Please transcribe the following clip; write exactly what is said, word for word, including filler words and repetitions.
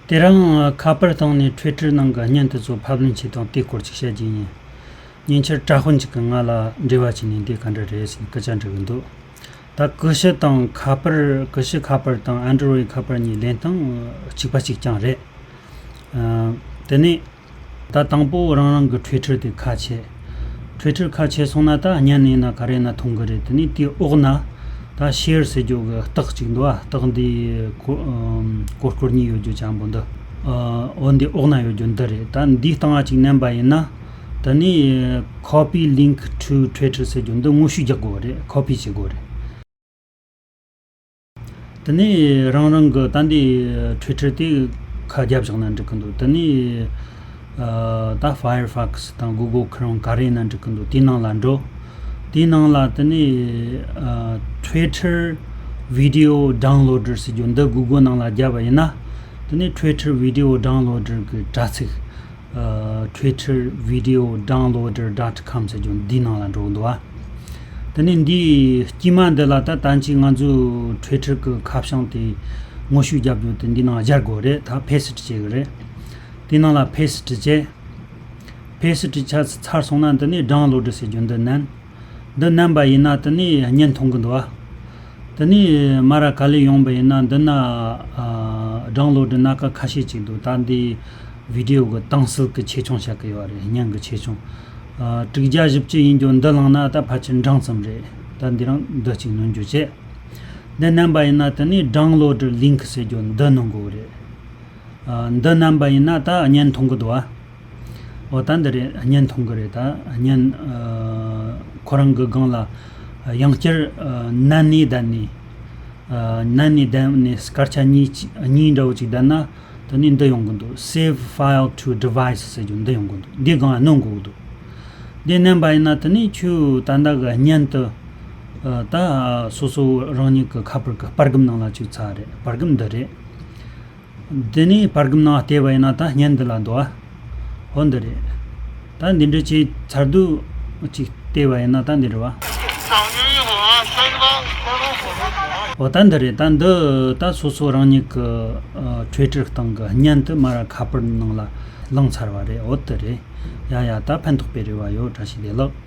དེ་རིང་ཁ་པར་སྟེང་ནས་Twitter་ནང་གི་བརྙན་དེ་ཚོ་ཕབ་ལེན་བྱས་དང་དེའི་སྐོར་ཅིག་བཤད་རྒྱུ་ཡིན། ཉེ་ཆར་གྲྭ་དཔོན་ཅིག་གིས་ང་ལ་འབྲེལ་བ་བྱས་ནས་འདི་ག་འདྲ་རེད་ཟེར་ནས་སྐད་ཆ་འདྲི་གི་འདུག་ད་ཀུ་ཤུ་དང་ཁ་པར་ཀུ་ཤུ་ཁ་པར་དང་Android་ཁ་པར་གཉིས་ལེན་སྟངས་གཅིག་པ་གཅིག་རྐྱང་རེད། ཨ། དེ་ནས་ད་དང་པོ་རང་རང་གི་Twitter་དེ་ཁ་ཕྱེ། Twitter་ཁ་ཕྱེ་སོང་ན་ད་བརྙན་ཡིན་ན་ག་རེ་ཡིན་ན་མཐོང་གི་རེད། དེ་ནས་དེའི་འོག་ན་ད་Share་ཟེར་རྒྱུ་གི་རྟགས་གཅིག་འདུག་ཨ། རྟགས་འདི་ཀོ་ཨམ་ཀོར་ཀོར་གཉིས་ཡོད་རྒྱུ་ཅན་པོ་འདི། ཨ། འོ་འདི་འོག་ན་ཡོད་རྒྱུ་འདི་རེད། ད་འདིའི་སྟེང་ང་གཅིག་མནན་པ་ཡིན་ན། དེ་ནས་Copy link to Twitter་ཟེར་རྒྱུ་འདི་ངོ་བཤུས་རྒྱག་དགོས་རེད། Copy་བྱེད་དགོས་རེད། དེ་ནས་རང་རང་གི་ད་འདི་Twitter་དེ་ཁ་རྒྱབ་བཞག་ན་འགྲིག་གི་འདུག་དེ་ནས་ཨ་ད་Firefox་དང་Google Chrome་ག་རེ་ཡིན་ན་འགྲིག་གི་འདུག་དེའི་ནང་ལ་འགྲོ། དེའི་ནང་ལ་དེ་ནས་ཨ་Twitter Video Downloader་ཟེར་རྒྱུ་འདི་Google་ནང་ལ་རྒྱབ་པ་ཡིན་ན། དེ་ནས་Twitter Video Downloader་གི་དྲ་ཚིགས། ཨ། Twitter Video Downloader dot com་ཟེར་རྒྱུ་འདིའི་ནང་ལ་འགྲོ་གི་འདུག་ཨ། དེ་ནས་འདིའི་དཀྱིལ་མ་འདི་ལ་ད་ད་ཅི་ང་ཚོའི་Twitter་གི་ཁ་བྱང་དེ་ངོ་བཤུས་རྒྱབ་རྒྱུ་དེ་འདི་ནང་སྦྱར་དགོས་རེད། ད་Paste་བྱེད་གི་རེད། དེའི་ནང་ལ་Paste་བྱས། Paste་བྱས་ཚར་སོང་ན་འདི་ནས་Download་ཟེར་རྒྱུ་འདི་མནན། འདི་མནན་པ་ཡིན་ན་དེ་ནས་བརྙན་མཐོང་གི་འདུག་ཨ། དེ་ནས་མར་ག་ལེ་ཡོང་པ་ཡིན་ན་འདི་ན་ཨ་Download་སྣ་ཁ་ཁ་ཤས་ཅིག་འདུག་ད་འདི་Video་གི་དྭངས་བསིལ་གི་ཆེ་ཆུང་བྱ་གི་ཡོད་རེད། བརྙན་གི་ཆེ་ཆུང་། ཨ། དྲུག་བརྒྱ་བཞི་བཅུ་ཡིན་རྒྱུ་འདི་བླངས་ན་ད་ཕལ་ཆེར་འབྲིང་ཙམ་རེད། ད་འདི་རང་འདི་གཅིག་སྣོན་རྒྱུ་བྱས། འདི་མནན་པ་ཡིན་ན་དེ་ནས་Download Link་ཟེར་རྒྱུ་འདི་མནན་དགོས་རེད། ཨ། འདི་མནན་པ་ཡིན་ན་ད་བརྙན་མཐོང་གི་འདུག་ཨ། འོ་ད་འདི་རེད། བརྙན་མཐོང་གི་རེད། ད་བརྙན་ཨ་ཁོ་རང་གི་སྒང་ལ་ཡང་བསྐྱར་ཨ་མནན་ནས་བསྡད་ནས། ཨ། མནན་ནས་བསྡད་ནས་སྐར་ཆ་གཉིས་གཉིས་འདྲ་བོ་ཅིག་བསྡད་ན། དེ་ནས་འདི་ཡོང་གི་འདུག Save file to device་ཟེར་རྒྱུ་འདི་ཡོང་གི་འདུག་འདི་སྒང་ལ་མནན་དགོས་ཀྱི་འདུག་འདི་མནན་པ་ཡིན་ན་དེ་ནས་ཁྱོད་ད་ལྟ་གི་བརྙན་དེ་ཨ་ད་སོ་སོ་རང་ཉིད་ཀྱི་ཁ་པར་གྱི་པར་སྒམ་ནང་ལ་བཅུག་ཚར་རེད། པར་སྒམ་འདི་རེད། འདི་ནས་པར་སྒམ་ནང་བལྟས་པ་ཡིན་ན་ད་བརྙན་འདི་ལ་འདུག་ཨ། འོ་འདི་རེད། ད་འདི་འདྲ་བྱས་ཚར་དུས་ཅིག་བལྟས་པ་ཡིན་ན་ད་འདི་རེད་བ། འོ་ད་འདི་རེད། ད་འདི་ད་སོ་སོ་རང་ཉིད་ཀྱི་ཨ་Twitter་སྟེང་གི་བརྙན་དེ་མར་ཁ་པར་ནང་ལ་བླངས་ཚར་བ་རེད། འོ་དེ་རེད། ཡ་ཡ། ད་ཕན་ཐོགས་པའི་རེ་བ་ཡོད། བཀྲ་ཤིས་བདེ་ལེགས།